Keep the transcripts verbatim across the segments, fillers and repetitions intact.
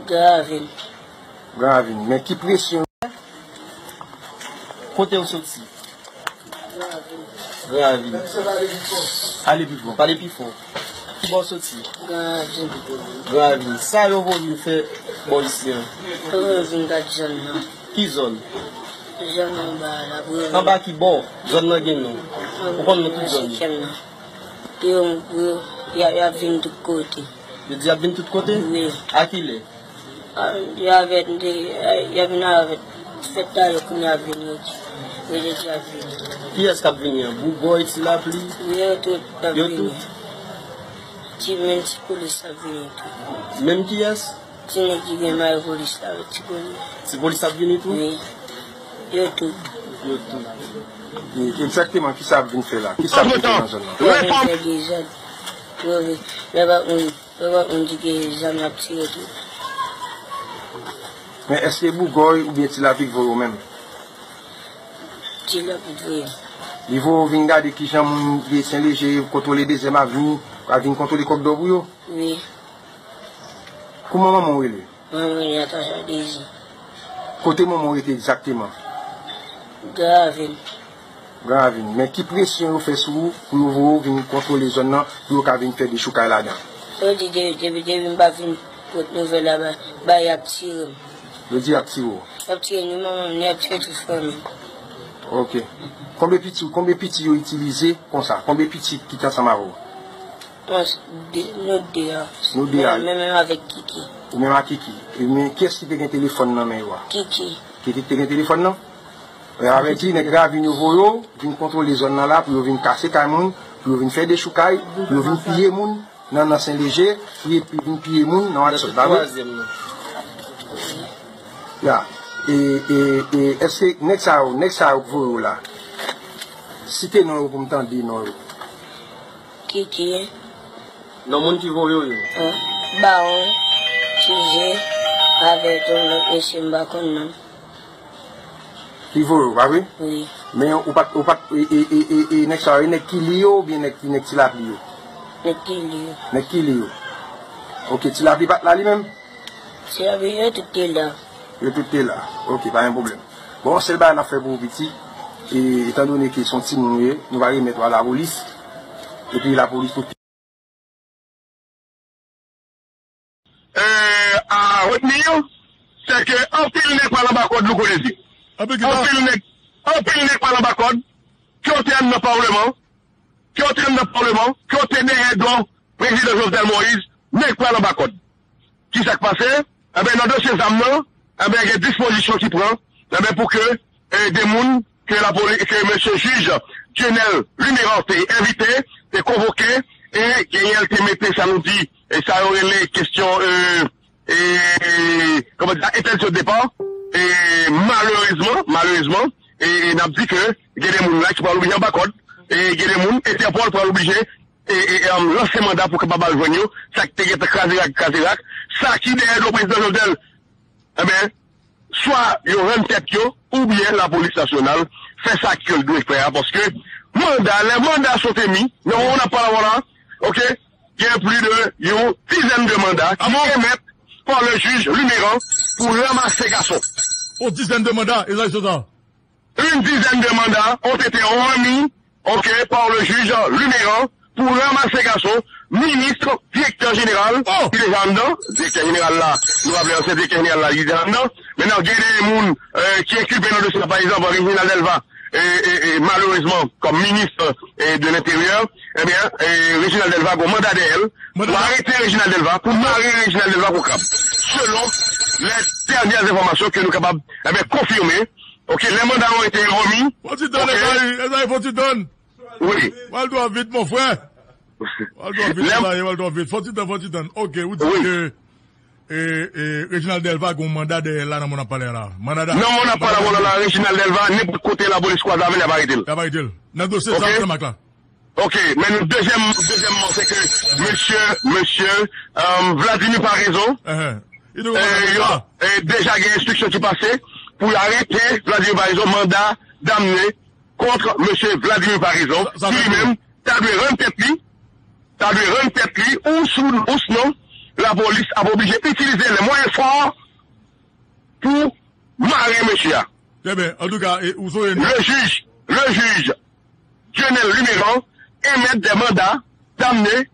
Gravin. Gravin. Men ki presyon? Kote w soti? Gravin. Ale pi fò, pale pi fò. Ki bò w soti? Gravin. Gravin. Sa yo voye w vin fè bò isi a? Yo voye m vin gad zòn nan. Ki zòn? Zòn anba la, Breville. Anba ki bò? Zòn nan gen non. Ou konn non tout zòn yo? Senkyèm nan. Yo, yo, y a, y ap vin tout kote. Yo di y ap vin tout kote? Wi. A ki lè? A, y a vin de, y a vin avèk fèt talè kounye a vini yo di. Yo di y ap vini. Kiyès k ap vini an? Boubòy, Ti Lapli? Wi, yo tout ap vini. Yo tout? Ti, menm Ti Polis ap vini tou. Menm kiyès? Ti nèg ki gen mayo polis la, wi, Ti Polis. Ti Polis ap vini tou? Wi. Yo tout. Yo tout. E, egzakteman, kisa ap vin fè la? Kisa ap vin fè nan zòn nan? Yo vin fè dezòd. Yo vin, lè pa moun, lè pa moun di ke zam y ap tire tou. Men èske Bougòy oubyen Ti Lapli k voye w menm? Ti Lapli k voye m. Li voye w vin gade kijan moun de Sen Leje kontwole Dezyèm Avni, pral vin kontwole Kòk Dò pou yo? Wi. Kouman manman w rele? Manman m rele Natacha Dezi. Kote manman w rete egzakteman? Gran Ravin. Gran Ravin. Men ki presyon yo fè sou ou pou yo voye w vin kontwole zòn nan, pou yo ka vin fè dechoukay ladan? Yo di de-, depi, depi m pa vin pot nouvèl la ba, ba y ap tire m. Yo di y ap tire w? Y ap tire ni manman m, ni y ap tire tout fanmi m. Ok. Konbyen piti, konbyen piti yo itilize konsa? Konbyen piti ki t ansanm avè w? Bon, de, nou de a. Nou de a. Men, menm avèk Kiki. Ou menm ak Kiki. E men, kiyès ki te gen telefòn nan men yo a? Kiki. Kiki ki te gen telefòn nan? E avèk di, nèg Ravin yo voye yo vin kontwole zòn nan la, pou yo vin kase kay moun, pou yo vin fè dechoukay, pou yo vin piye moun nan, nan Sen Leje, pou yo vin piye moun nan Watson, pa vre? Ya. E, e, e, èske nèg sa yo, nèg sa yo k voye yo la? Site non yo pou m tande non yo. Kiki. Non moun ki voye w yo. Bawon, Tize, avèk yon lòt mesye m pa konn non. Ki voye w, pa vre? Wi. Men ou pa t, ou pa t, e, e, e, e, e nèg sa yo, e nèg Kili yo oubyen nèg, nèg Ti Lapli yo? Nèg Kili yo. Nèg Kili yo. Ok, Ti Lapli pa t la li menm? Ti Lapli yo tout te la. Yo tout te la. Ok, pa gen pwoblèm. Bon, sèl bagay n ap fè pou ou, piti, e, etandone ke se yon timoun ou ye, nou va remèt ou a lapolis. Epi lapolis pou euh, à retenir, c'est que anpil nèg pral anba kòd, Louko Dezi. Anpil ki sa? Anpil nèg, anpil nèg pral anba kòd, ke yo te anndan palman, ke yo te anndan palman, ke yo te dèyè do prezidan Jovenel Moïse, nèg pral anba kòd. Kisa k pase? Enben, nan dosye zam nan, enben, gen dispozisyon ki pran, enben, pou ke, eh, de moun ke lapoli-, ke mesye jij Dieunel Luméran te envite, te konvoke, e genyen l te mete sa nou di, e sa yo rele kesyon, eh, eh, kòman di sa, entèdiksyon de depa, e malerezman, malerezman, e, e n ap di ke gen de moun la ki pral oblije anba kòd, e gen de moun Entèpòl pral oblije e, e, e, um, lanse manda pou kapab al jwenn yo, sa ki te gentan kraze rak, kraze rak, sa ki dèyè do prezidan Jovenel, enben, swa yo rann tèt yo, oubyen lapolis nasyonal fè sa ke l dwe fè a, paske manda, lè manda sont émis, nan moman n ap pale avè w la, ok, gen plis de yon dizèn de manda ki emèt par le juge Luméran pou ranmase gason. Yon dizèn de manda, e sa, e sa. Une dizaine de mandats ont été remis, ok, par le juge Luméran pour ramasser garçon, ministre, directeur général, ki deja anndan, direktè jeneral la, nou raple ansyen direktè jeneral la, li deja anndan. Mentnan, gen de moun, euh, ki enkilpe nan dosye a, pa egzanp, Reginald Delva, e, e, e, malerezman, kòm minis, e, de lenteryè, ebyen, e, Reginald Delva gon manda dèyè l, pou arete Reginald Delva, pou mare Reginald Delva kou krab. Selon les dernières informations que nou kapab, ebyen, konfime, ok, les mandats ont été remis. Fò ti tann, Esaïe, Esaïe, fò ti tann. Wi. Pral twò vit, mon frè. Pral twò vit, Esaïe, pral twò vit. Fò ti tann, fò ti tann. Ok, ou di ke, e, e, Reginald Delva gon manda dèyè l la nan moman n ap pale a la. Manda dèyè. Nan moman n ap pale a la, Reginald Delva, nenpòt kote lapolis kwaze avè l, y ap arete l. Y ap arete l. Nan dosye zam ak la. Ok, men nou dezyèm, dezyèmman, se ke mesye, mesye, euh, Vladimir Paraison, euh, yo, euh, deja gen enstriksyon ki pase pou yo arete Vladimir Paraison, manda damne kont mesye Vladimir Paraison, ki li menm ta dwe rann tèt li, ta dwe rann tèt li, ou sou, ou sinon, lapolis ap oblije itilize les moyens forts pou mare mesye a. Trè byen. Antouka, ou sonje nou. Le juge, le juge Dieunel Luméran émet des mandats d'amener,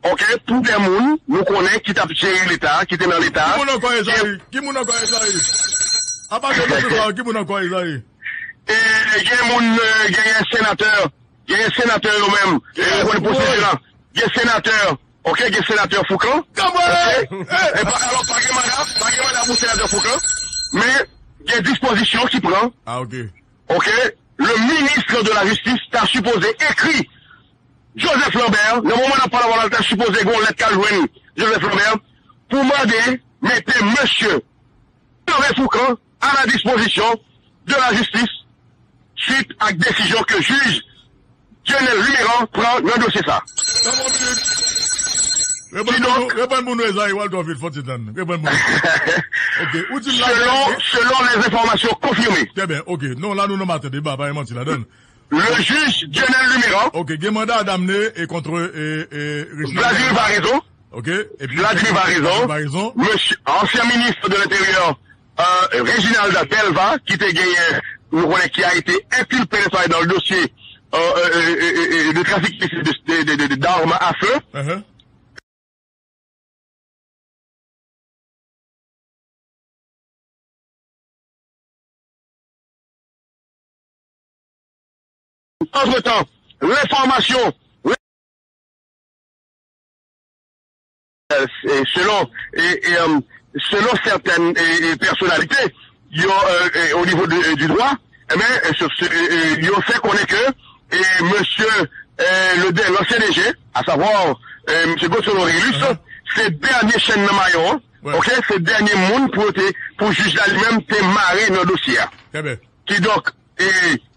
ok, pou de moun nou konnen ki t ap jere Leta, ki te nan Leta. Ki moun ankò, Ezayi? Ki moun ankò, Ezayi? Apa de mesye sa yo, ki moun ankò, Ezayi? E, gen moun, e, genyen senatè, genyen senatè yo menm, e, ou konnen pwosedi la. Gen senatè, ok, gen senatè Foucan. Ok? E pa, alò, pa gen manda, pa gen manda pou senatè Foucan, men gen dispozisyon ki pran. Ah, ok. Ok? Le ministre de la Justice ta sipoze ekri Joseph Lambert, nan moman n ap pale avè w la, l ta sipoze gen yon lèt k al jwenn Joseph Lambert pou mande mete mesye Hervé Foucan à la disposition de la justice suite ak desizyon ke jij Dieunel Luméran pran nan dosye sa. Tann yon minit. Reponn pou nou, reponn pou nou, Ezayi Walter Vit, fò ti tann. Reponn pou nou. Ok, ou di m la. Selon, selon les informations confirmées. Trè byen, ok. Non, la nou nan maten deba, pa gen manti ladann. Le juge Dieunel Luméran. Ok, gen manda damne e kont, e, e, Reginald Vladimir Varaison. Ok, epi Vladimir Varaison. Vladimir Varaison. Mesye, ansyen minis de l'Intérieur, e, Reginald Delva, ki te genyen, nou konnen ki a été inculpé, n'est-ce pas, dans le dossier, e, e, e, e, e, de trafic illicite de, de, de, de, de, d'armes à feu. Uh-huh. Antretan, lenfòmasyon, e, selon, e, e, e, selon sètèn, e, e, pèsonalite, yo, e, e, o nivo de, e, di dwa, e ben, e, se, se, e, e, yo fè konnen ke, e, mesye, e, le dè-, l'ancien D G, à savoir, e, mesye Godson Orélus, se dènye chenn nan mayon an, ok, se dènye moun pou yo te, pou jij la li menm te mare nan dosye a. Kidonk, e,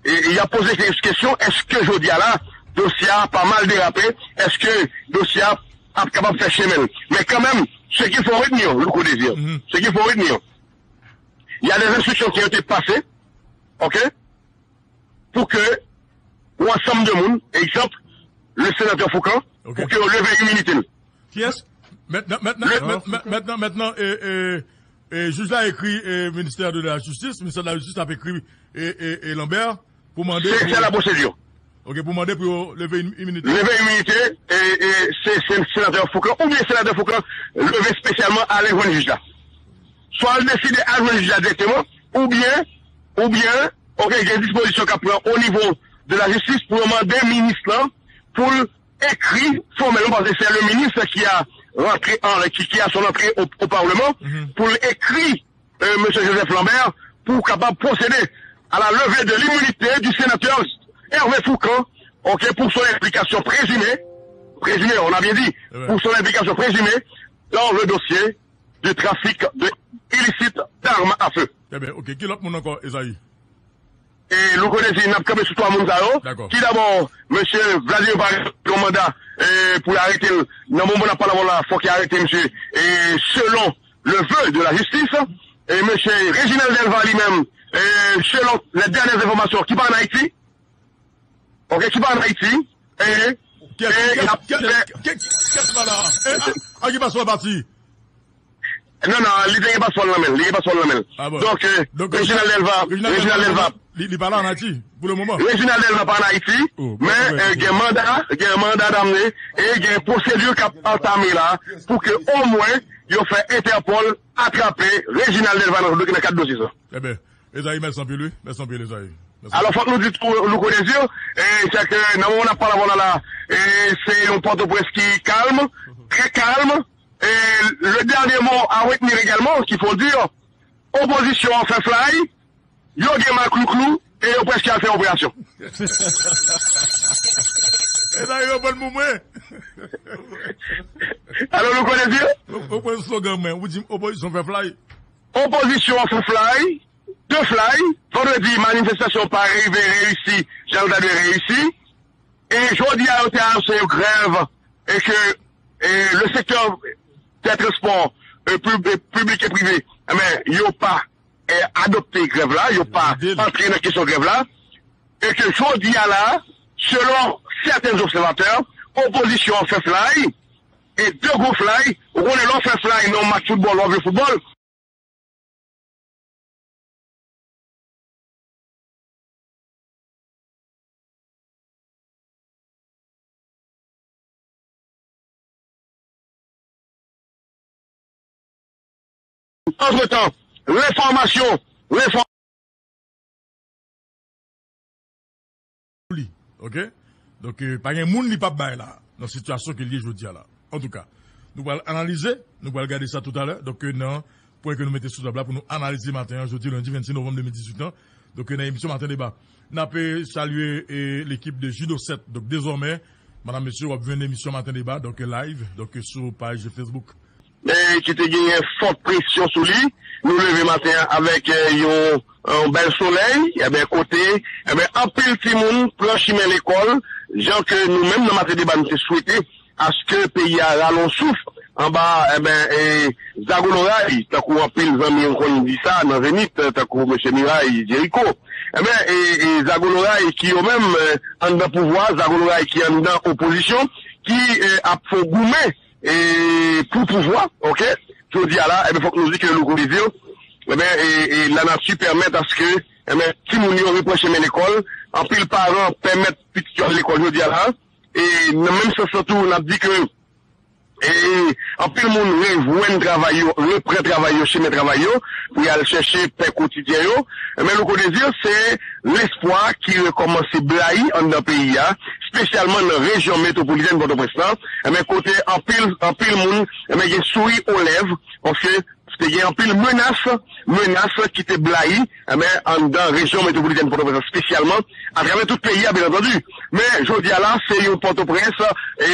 e, y ap poze ke-, kesyon, èske jodi a la, dosye a pa mal derape, èske dosye a ap kapab fè chemen l? Men kanmenm, ce qu'il faut retenir, Louko Désir, ce qu'il faut retenir, il y a des instructions qui ont été passées, ok, pou ke yon ansanm de moun, egzanp, le senatè Foucan, pou ke yo leve iminite l. Kiyès? Mentnan, mentnan, mentnan, mentnan, e, e, e, jij la ekri, e, ministè de la jistis, ministè de la jistis ap ekri, e, e, e, Lambert pou mande. Se, se la pwosedi. Ok, pou mande pou yo leve im-, iminite. Leve iminite, e, e, se, se senatè Foucan, oubyen senatè Foucan leve espesyalman ale jwenn jij la. Swa l deside al jwenn jij la dirèkteman, oubyen, oubyen, ok, gen dispozisyon k ap pran o nivo de la jistis pou yo mande minis lan pou l ekri fòmèlman, paske se le ministre qui a rentré en, qui, qui a son entrée au, au Parlement, pou l ekri, euh, mesye Joseph Lambert, pou kapab pwosede à la levée de l'immunité du sénateur Hervé Foucan, ok, pour son implication présumée, présumée, on a bien dit, pour son implication présumée dans le dossier de trafic de illicite d'armes à feu. Trè byen, ok. Ki lòt moun ankò, Ezayi? E Louko Désir, n ap kanpe sou twa moun sa yo. Ki dabò, mesye Vladimir Varaison gen yon manda, e, pou y arete l. Nan moman n ap pale avè w la, fòk y arete misye, e, selon le vœu de la justice. E mesye Reginald Delva li menm, e, selon les dernières informations, ki pa ann Ayiti. Ok, ki pa ann Ayiti. E, e, y ap fè. Kiyès pa la? E, a, a ki paspò l pati? Non, non, li te gen paspò l nan men l, li gen paspò l nan men l. Donk, e, Reginald Delva, Reginald Delva, li, li pa la ann Ayiti, pou le moman. Reginald Delva pa ann Ayiti, men, e, gen manda, gen manda damne, e gen pwosedi k ap antame la, pou ke omwen yo fè Entèpòl atrape Reginald Delva nan, nan kad dosye sa. Trè byen. Ezayi, mèsi anpil, wi. Mèsi anpil, Ezayi. Mèsi. Alò, fòk nou di tou, Louko Désir, e, se ke nan moman n ap pale avè w la, la, e, se yon Pòtoprens ki kalm, trè kalm. E le dernier mot à retenir également, qu'il faut le dire, opozisyon an fè flay, yo gen maklouklou, e yo prèske al fè operasyon. Ezayi, reponn pou mwen. Alò, Louko Désir? Ou, ou pran slogan mwen, ou di opozisyon fè flay. Opozisyon an fè flay, de flay, vandredi, manifestasyon pa rive reyisi, jan l ta dwe reyisi. E jodi a, yo te anonse yon grèv, e ke, e, le sektè dè transpò, e, pib-, e, piblik e prive, e ben, yo pa, e, adopte grèv la, yo pa antre nan kesyon grèv la. E ke jodi a la, selon sèten obsèvatè, opozisyon an fè flay, e de gwo fly. Ou konnen lè w fè fly nan yon match foutbòl, w ap jwe foutbòl. Antretan, lenfòmasyon, lenfò- Li, oke? Donk, eh, pa gen moun li p ap bay la, nan sitiyasyon ke l ye jodi a la. Antouka, nou pral analize, nou pral gade sa toutalè. Donk, eh, nan pwen ke nou mete sou tab la pou nou analize maten an, jodi lendi vennsis novanm de mil dizuit an. Donk, eh, nan emisyon Maten Deba, n ap, eh, salye, eh, lekip de Judo sèt. Donk, dezòmè, madam, mesye, w ap jwenn emisyon Maten Deba, donk, eh, live, donk, eh, sou paj Facebook. Eh, ki te genyen fòt presyon sou li. Nou leve maten an avèk, eh, yon, yon bèl solèy, enben, kote, enben, anpil timoun pran chimen lekòl, jan ke nou menm nan Maten Deba nou te swete aske peyi a rale yon souf anba, enben, eh, zago loray, tankou anpil zanmi nou konn di sa nan Zenith, tankou mesye Miray, Jericho. Enben, eh, eh, zago loray ki yo menm, eh, anndan pouvwa, zago loray ki anndan opozisyon, ki, eh, ap fè goumen e pou pouvwa, oke? Jodi a la, enben, fòk nou di ke Louko Désir, enben, e, e lanati pèmèt aske, enben, timoun yo repran chemen lekòl. Anpil paran pèmèt pitit yo al lekòl jodi a la. E nan menm sans lan tou, n ap di ke, e, anpil moun rejwenn travay yo, repran travay yo, chemen travay yo, pou y al chèche pen kotidyen yo. Enben, Louko Désir, se lespwa ki rekòmanse blayi anndan peyi a, espesyalman nan rejyon metwopolitèn Pòtoprens lan, enben, kote anpil, anpil moun, enben, gen souri o lèv, paske te gen anpil menas, menas ki te blayi, enben, anndan rejyon metwopolitèn Pòtoprens lan, espesyalman atravè tout peyi a, byen antandi. Men, jodi a la, se yon Pòtoprens, e,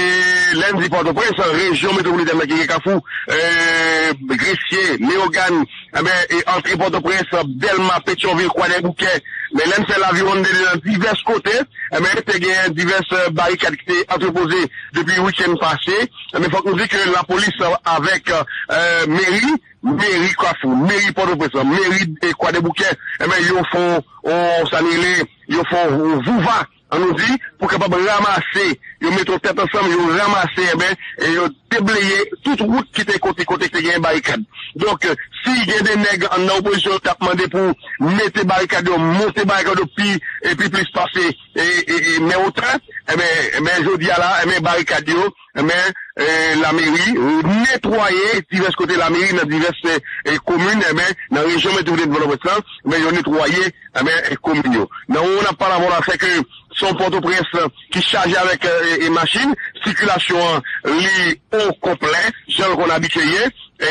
lè n di Pòtoprens, rejyon metwopolitèn nan ki gen Kafou, e, Gresye, Leyogàn, enben, e antre Pòtoprens, Dèlma, Petyonvil, Kwadèboukè. Men lè n fè laviwonn de nan divès kote, enben, te gen divès, e, barikad ki te antrepoze depi wikenn pase. Enben, fòk nou di ke lapolis, e, avèk, e, meri, meri Kafou, meri Pòtoprens, meri, e, Kwadèboukè, enben, yo fè yon, sa n rele, yo fè yon vouva, ann nou di, pou kapab ranmase, yo mete yon tèt ansanm, yo ranmase, enben, e yo debleye tout wout ki te kote, kote ki te gen barikad. Donk, si gen de nèg anndan opozisyon yo t ap mande pou mete barikad yo, monte barikad yo pi, e pi plis pase, e, e, e, men otan, enben, enben, jodi a la, enben, barikad yo, enben, e, lameri netwaye divès kote lameri nan divès, e, e, komin, enben, nan rejyon metwopolitèn Pòtoprens lan, enben, yo netwaye, enben, e, komin yo. Nan moman n ap pale avè w la, se ke se yon Pòtoprens ki chaje avèk, e, e, machin, sikilasyon an, li o konplè, jan l konn abitye ye, e,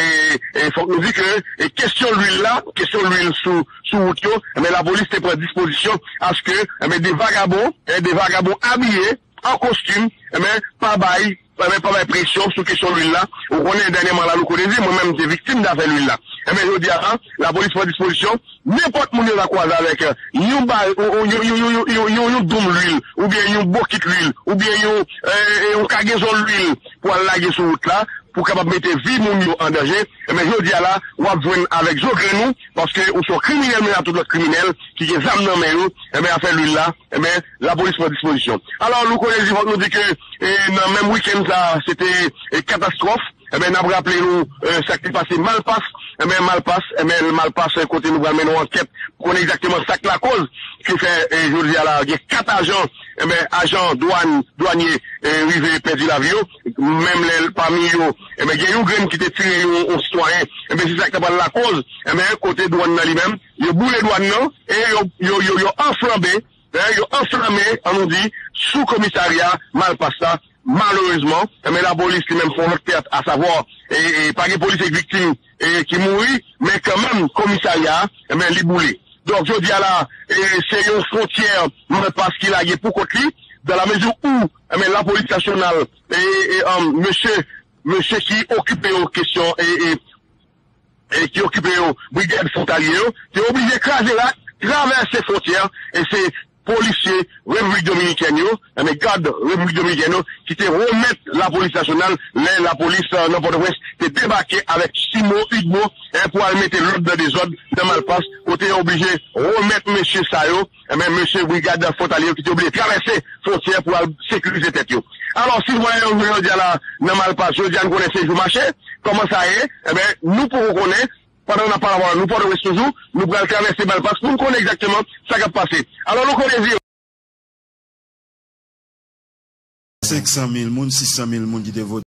e, fòk nou di ke, e, kesyon lwil la, kesyon lwil sou, sou wout yo, enben, lapolis te pran dispozisyon aske, enben, de vagabon, e, de vagabon abiye, an kostim, enben, pa bay, enben, pa bay presyon sou kesyon lwil la. Ou konnen, dènyèman la, Louko Désir, mwen menm, m te viktim dafè lwil la. Enben, jodi a la, lapolis pran dispozisyon, nenpòt moun yo ta kwaze avèk, e, yon ba-, yon, yon, yon doum lwil, oubyen yon bokit lwil, oubyen yon, e, e, yon kagezon lwil pou al lage sou wout la, pou kapab mete vi moun yo an danje, enben, jodi a la, w ap jwenn avèk zo grenn ou, paske ou se yon kriminèl, men a tout lòt kriminèl ki gen zam nan men yo, enben, afè lwil la, enben, lapolis pran dispozisyon. Alò, Louko Désir, fòk nou di ke, e, nan menm wikenn sa, se te, e, katastwòf. Enben, n ap raple nou, e, sa ki te pase Malpas. Enben, Malpas, enben, Malpas, e, kote nou pral mennen yon ankèt pou konnen egzakteman sa k lakoz ki fè, e, jodi a la, gen kat ajan, enben, ajan dwàn, dwanye, e, rive pèdi lavi yo. Menm lè pami yo, enben, gen yon grenn ki te tire yon, yon sitwayen. Enben, se sa k ta pral lakoz, enben, kote dwàn nan li menm, yo boule dwàn nan, e yo, yo, yo, yo anflanbe, e, yo anflanme, ann nou di, sou komisarya Malpas la. Malerezman, enben, lapolis li menm fè yon lòt teyat, asavwa, e, e, pa gen polisye k viktim, e, ki mouri, men kanmenm, komisarya a, enben, li boule. Donk, jodi a la, e, se yon fwontyè Malpas ki lage pou kont li, dans la mesure où, enben, lapolis nasyonal, e, e, e, mesye, mesye ki okipe yo kesyon, e, e, e ki okipe yo, brigad fwontalye yo, te oblije kraze rak, travèse fwontyè, e se polisye Repiblik Dominikèn yo, enben gad Repiblik Dominikèn yo, ki te remèt lapolis nasyonal, lè lapolis, eh, nan Pòtoprens te debake avèk Simo Udmo, eh, pou al mete lòd nan dezòd nan Malpas, kote yo oblije remèt mesye sa yo, enben mesye brigad Frontalier yo ki te oblije travèse fwontyè pou al sekirize tèt yo. Alò, sitwayen yo jodi a la nan Malpas, jodi a nou konnen se jou mache, kòman sa ye, enben nou poko konnen, pandan n ap pale avè w, nou Pòtoprens toujou, nou pral travèse Malpas pou n konnen egzakteman sa k ap pase. Alò, Louko Désiré. Senk san mil moun, sis san mil moun ki te vote.